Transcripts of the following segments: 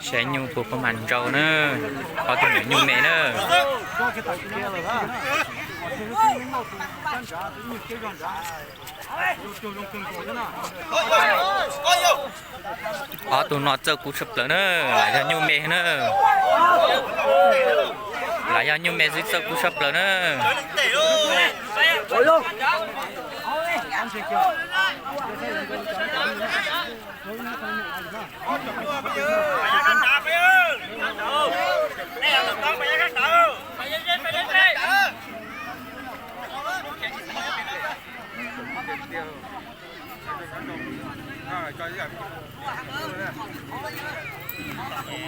Saib nyuj puas pab mas ntsau na, ob tug nyuam nyuj me na. Ob tug no txawj kub tshaj plaws na, lam yog nyuj me na. Lam yog nyuj me xwb txawj kub tshaj plaws na.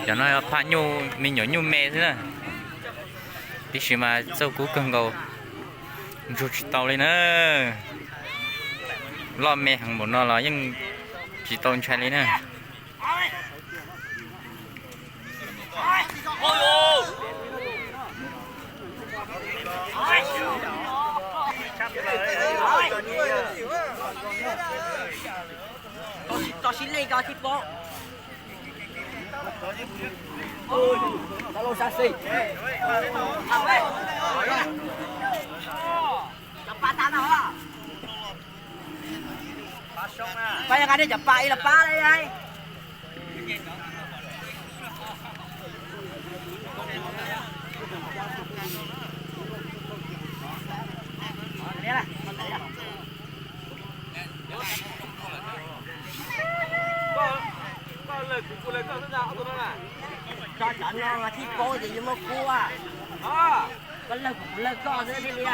Cov no yog phaj nyuj, me nyuam nyuj me xwb na, tiam sis mas txawj kub kawg nkaus, ntsug tsis tau li na. Loj me heev npaum no los yeej tsis tau ntshai li na. Pab nqa nej cov pam ib los pab. Koj lawv kuv, kuv lawv koj xwb ntag, ob tug no na. Tso cov no mas thib paub ces yuav muab kub. Koj lawv kuv, kuv lawv koj xwb thiaj li.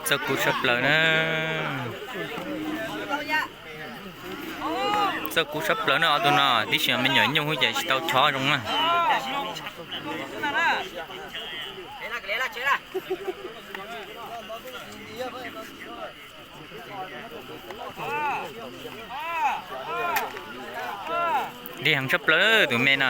Txawj kub tshaj plaws na. Txawj kub tshaj plaws na ob tug no, tib si me nyuam nyuj ces tsis tau chob zoo na. Dig heev tshaj plaws tus me no.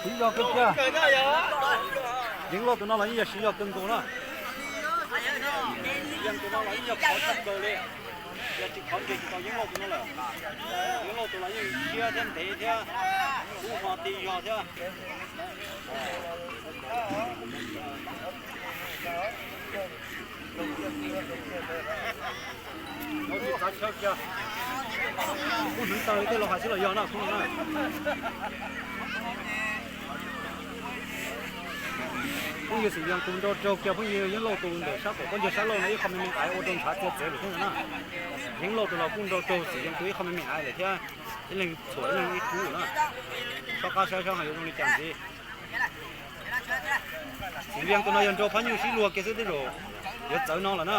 Siv zog kawg kiag. Yeeb Lauj tus no los yeej yog siv zog kawg nkaus na. Yeeb tus no los yeej yog khov tshaj plaws li. Yog tsis khov ces tsis tau Yeeb Lauj tus no lawm. Yeeb Lauj tus los yeej siab thiab ntev thiab kub hmo ti zog thiab. Kuv tsis txav chaw kiag, kuv hneev taw li tej laus hais xwb los yog no kuv no na. Phooj ywg Xim Yees tus nrau raug kiag phooj ywg Yeeb Lauj tus ntawm sab tom koj ncig sab laug no ib qho me me aiv ua rau ntshav txia txev lawm thiab na. Yeeb Lauj tus los kuj nrau raug Xim Yees tus ib qho me me aiv lawm thiab. Ib leeg txhuam ib leeg ib kub na. Txhob qab saib sab no yuav zoo li cas ntxiv. Xim Yees tus no yog nrau phab nyuj sib luag kiag xwb tej zaum yuav txawv no lawm na.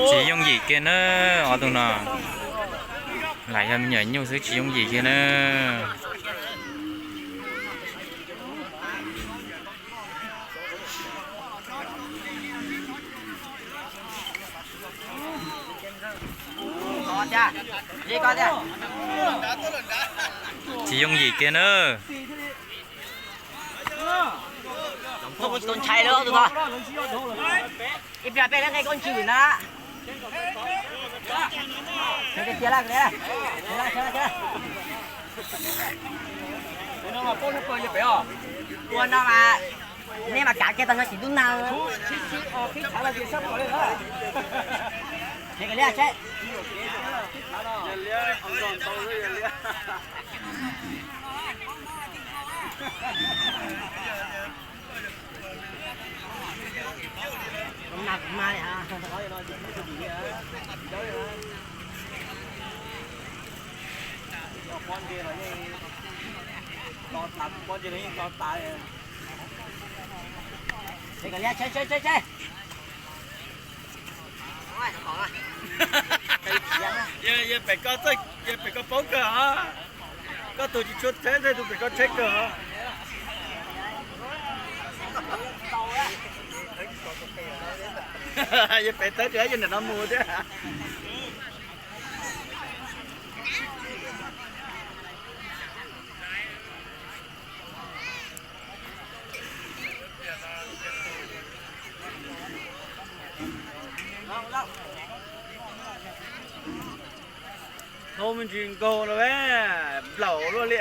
Tsis yooj yim kiag na, ob tug no lam yog me nyuam nyuj xwb tsis yooj yim kiag na. Tsis yooj yim kiag na. Tsis tau ntshai li tus no. Ib pliag peb nqe koj ntswm na. Ua no mas nej mas kav kiag tau nyob tsis tub nag. Yog pem ko paub kawg os. Koj tus tsis tshua tsheb, tus pem ko tsheb kawg os. Yog pem tawb tsis yog nram no mus thiab. Thau me ntsis nkaug no, nplaum luaj li.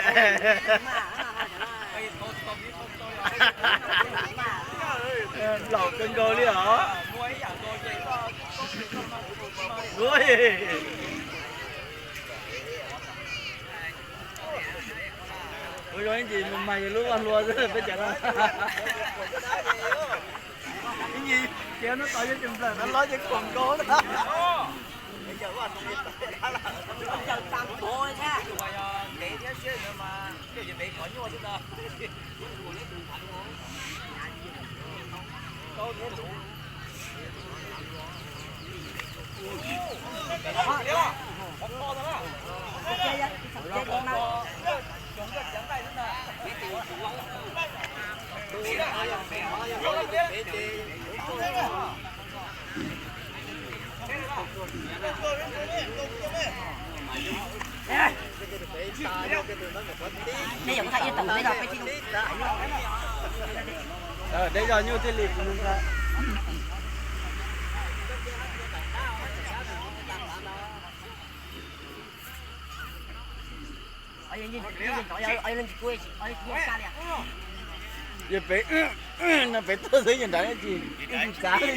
Nplaum kawg nkaus li os. Ua zoo ib ntsis mus mas yog lub vaj hlua xwb peb cov no. Ib ntsis ces hnub tod yuav tsis nplawm no los ces khuam nkaus na. Deb zog nyuj thiaj li kuv. Yog pem no pem tuaj xwb yog nrad tsis txav li.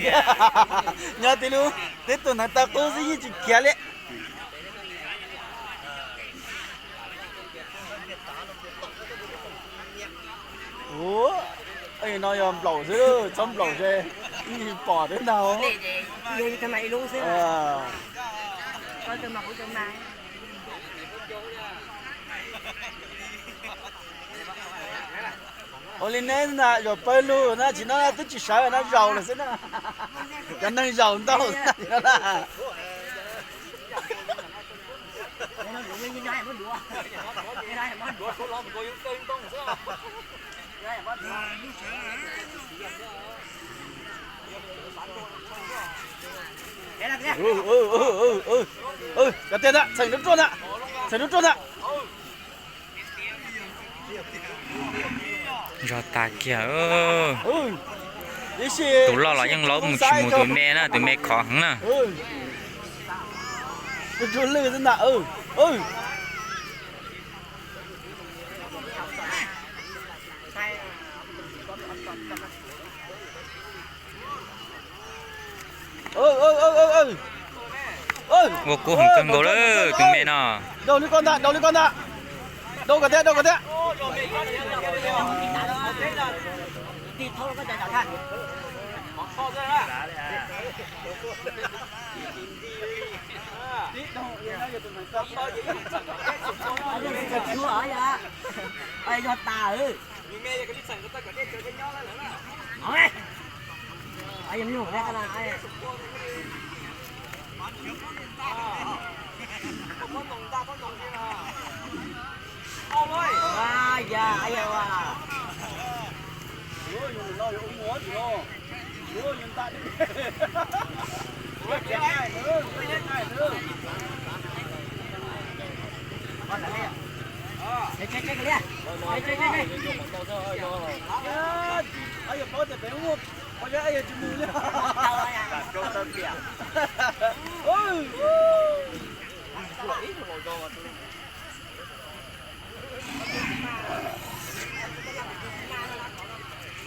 Nyob tib lub tib tug ntawd tau qub xwb yeej tsis khiav li. Ua no yog nplaum xwb, txhob nplaum ze, yeej pom twb ntau. Ua li neb ntag, zaum pawg lug na, tsis no twb tsis sawv no zaum lawm xwb na. Cov neeg zaum ntau na. Cov tiag ntag, txheem lub ruaj ntag, txheem lub ruaj ntag. Zog tag kiag. Tus loj los yeej laub mus tsis mus tus me na, tus me khov heev na. Lwj xwb ntag. Ua kub heev kawg nkaus lawm tus me no. Daus li ko ntag, daus li ko ntag. Daus kom tiag, daus kom tiag. Yog tas.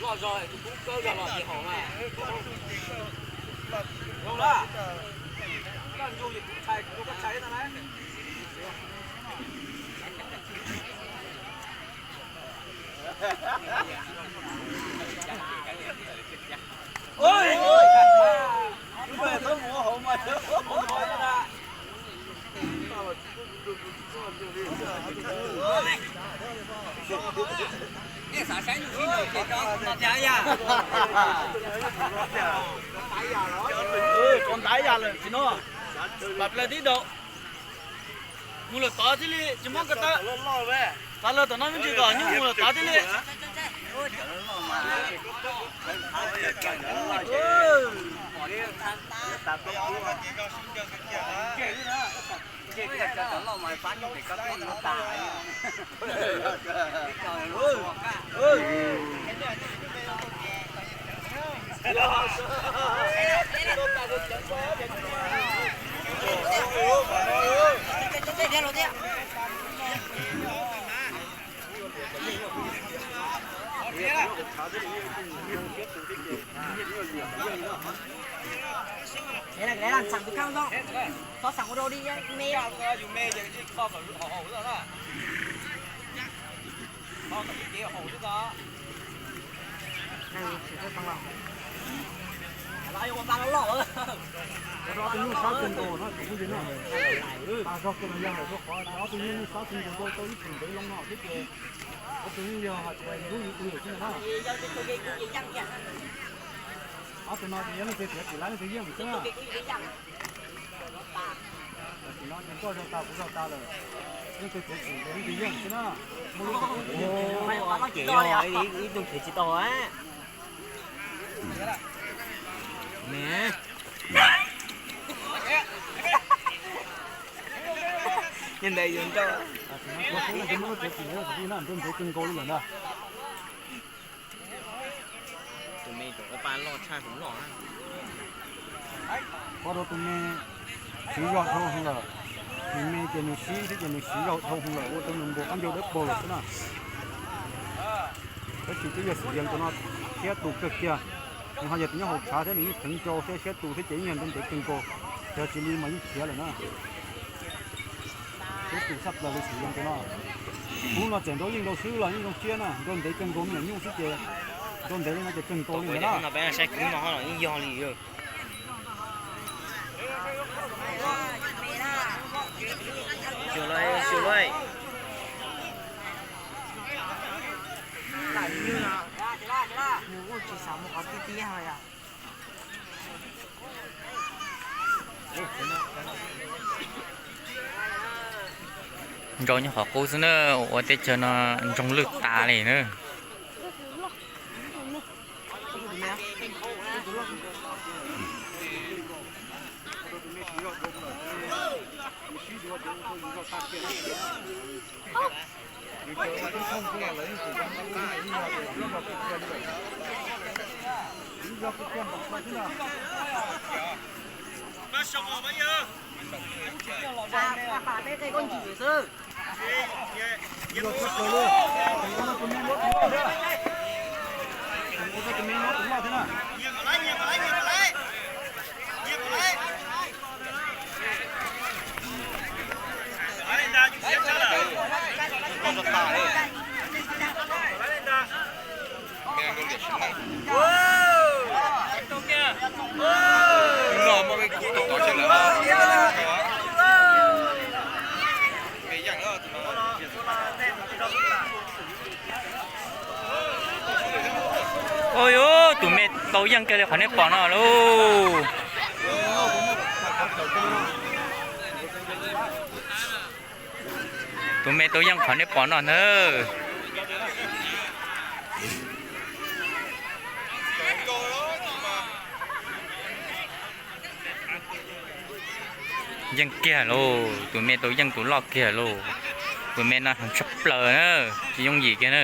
Loj zog tus kub kawb zog los ces haum na. Zoo na. Koj ntsug ces kuv tshais, kuv ntsug koj tshais no na. Nej xav saib nyuj sib nraus ces rau no tiag yam. Rau ntav yam lawm tsis no. Pam plaws tib daus. Mus lawm tod thiaj li tsis muab ko taw. Tav lawm tom no me ntsis kom nyuj mus lawm tod thiaj li. Ob tug nyuj sab kawg nkaus no, tus kuj yog no. Tas zog kawg los yog lawm rau qhov ob tug nyuj sab kawg nkaus rau tau ib tug ntev loo no thiab ces ob tug nyuj yog hais tias ntub ntws xwb no na. Ob tug no ces yog leej twg txiav txim lawm leej twg yeej xwb na. Tam sim no ces koj zog tas kuv zog tas lawm, leej twg txiav txim ces leej twg yeej xwb na. Ces ib tug txiav tsis tau. Nyob ntawd yuav nrauj. Tam sim no koj xwb leej twg muab lub txiav txim na, nrau ntev kawg nkaus li lawm ntag. Tus me rau pa loj tshaj kuv loj. Pom rau tus me siv zog dhau hwv lawm, nws me ces nws sib thiab ces nws siv zog dhau hwv lawm ua rau nws npua qab ncaug dawb paug lawm xwb na. Tab sis twb yog xim yees tus no thiab tus kawg kiag, nws ho yog tus nyob hauv tshav thiab nws yeej kheev nrau thiab siab tus thiab ces yeej yog nrau ntev kawg nkaus, yog tsis li mas yeej khiav lawm na. Tub tus tshaj plaws li xim yees tus no. Kub no txawm nrau yeej nrau swb los yeej zoo siab na, nrau ntev kawg nkaus me nyuam nyuj xwb ces nrau ntev li no ces kawg nkaus li ntawd na. Saib kub no yeej yog li. Nrau nyob qhov qub xwb na, ua teb chaws no ntsoog lwj tas li na. Ua yus, tus me tau yeej kiag li qhov nej pom no lauj. Tus me tau yeej qhov nej pom no nawb. Yeej kiag lauj, tus me tau yeej tus loj kiag lauj. Kuv me no hloov tshaj plaws na, tsis yooj yim kiag na.